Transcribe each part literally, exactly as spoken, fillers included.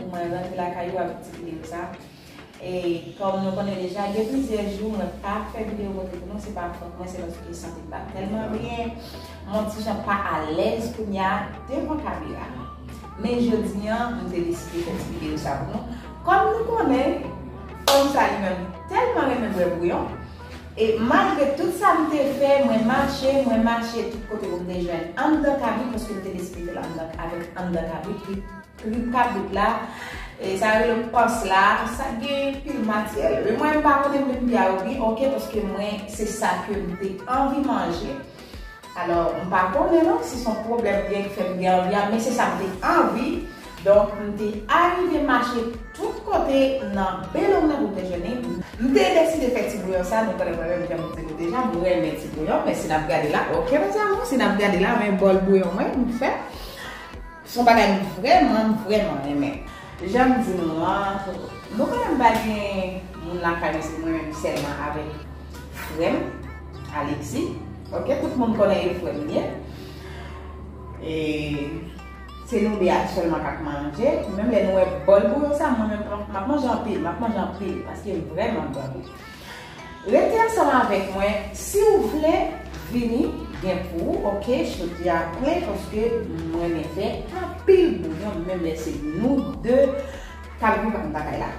Mwen rantre lakay ou avèk ti videyo sa. E kòm nou konnen deja, gen plizyè jou mwen pa fè videyo pote pou nou, se pa fòt mwen, se paske sante m pa tèlman byen. Mwen ti jan pa alèz kounye a devan kamera. Men jodi a, m te deside fè ti videyo sa pou nou. Kòm nou konnen, fanm sa li menm tèlman renmen bwè bouyon. E malgre tout sa m te fè, mwen mache, mwen mache tout kote pou m te jwenn anndan kabrit, paske m te deside fè l anndan, avèk anndan kabrit, trip kabrit la, e sa rele pans la, sa gen pil matyè. E mwen, m pa konnen m vin pi a obi, oke, paske mwen, se sa ke m te anvi manje. Alò, m pa konnen non si se yon pwoblèm gen ki fè m gen anvi a, men se sa m te anvi. Donk, m te arive mache tout kote nan Belong nan pou m te jwenn li. M te deside fè ti bouyon sa, nou konnen mwen menm, jan m di nou deja, m renmen ti bouyon, men si n ap gade la, oke, mezanmi, si n ap gade la, men bòl bouyon mwen, m fè. Se yon bagay m vrèman, m vrèman renmen. Jan m di nou an, nou konnen m pa gen moun lakay mwen, se mwen menm sèlman avèk frè m, Alexis. Oke, tout moun konnen e frè m li ye. E se nou de a sèlman k ap manje. Menm lè nou wè bòl bouyon sa, mwen menm, m ap manje anpil, m ap manje anpil, paske l vrèman bon. Rete ansanm avèk mwen, si w vle, vini, gen pou ou, oke, chaudière plen, paske mwen renmen fè anpil bouyon, menm lè se nou de k ap viv anndan kay la.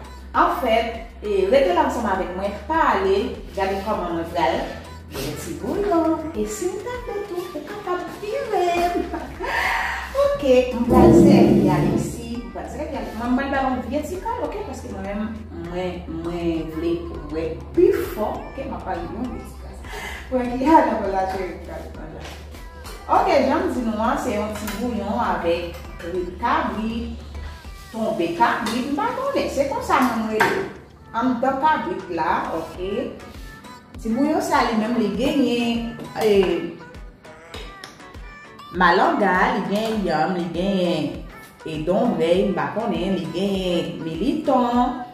Anfèt, e, rete la ansanm avèk mwen, pa ale, gade kòman mwen pral fè ti bouyon. E si w ta vle tou, ou kapab vire m. Oke, m pral sèvi Alexis, m pral sèvi Alexis. Mwen, m pral ba l yon vye ti kòl, oke, paske mwen menm, mwen, mwen vle wè pi fò, oke, m ap pale yon vye ti kòl. Mwen ki a nan la cheri, m pral manje. Oke, jan m di nou an, se yon ti bouyon avèk trip kabrit, tonbe kabrit, m pa konnen. Se konsa mwen m rele l. Anndan kabrit la, oke. Ti bouyon sa li menm li genyen, e, malanga, li genyen yanm, li genyen, e, donbrèy, m pa konnen, li genyen militon,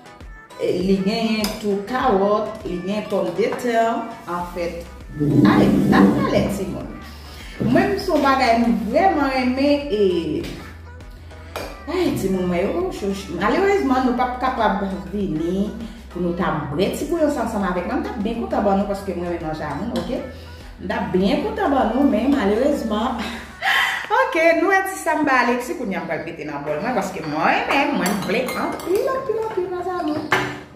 e, li genyen tou kawòt, li genyen pòmdetè, anfèt. Ay, n ap talè timoun. Mwen, m se yon bagay m vrèman renmen, e, ay, timoun mwen yo, chouch-, malerezman, nou p ap kapab vini pou nou ta bwè ti bouyon sa ansanm avèk mwen. M t ap byen kontan ban nou, paske mwen renmen manje a moun, oke? M t ap byen kontan ban nou, men malerezman, oke, nou wè ti sa m ba Alexis, kounye a m pral mete nan bòl mwen, paske mwen menm, mwen vle anpil, anpil, anpil, mezanmi.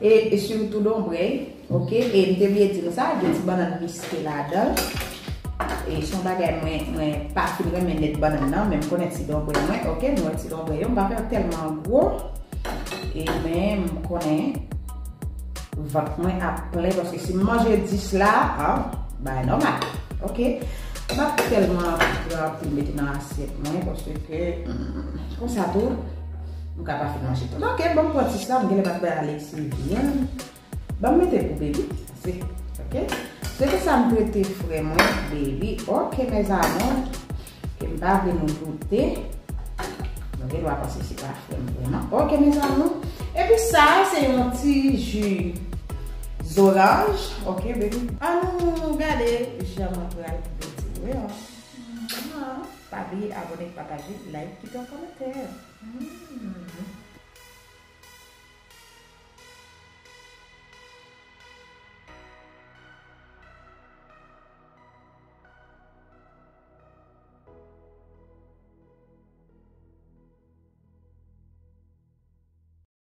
E, e sitou donbrèy, oke? E m te bliye di nou sa, gen ti bannann miske ladan l. E se yon bagay mwen, mwen pa fin renmen nèt bannann nan, men m konnen ti donbrèy mwen, oke? Nou wè ti donbrèy yo, m pa fè yo tèlman gwo. E men, m konnen vant mwen ap plen, paske si m manje dis la, a, bagay nòmal. Oke? M ap tèlman pran pou m mete nan asyèt mwen, paske, mm, konsa tou, m ka pa fin manje tout. Oke, bon, m pran dis la, m genlè pa t bay Alexis vyann. Ban m mete pou baby. Se, oke? Se pou sa m trete frè mwen, baby. Oke, mes amours. Ke m pa vle nou doute. Nou gen dwa panse se pa frè m vrèman. Oke, mes amours. Epi sa, se yon ti ji zoranj. Oke, baby. An nou gade jan mwen pral fè ti bouyon. Pa bliye abòne, pataje, like, kite yon kòmantè. Mm.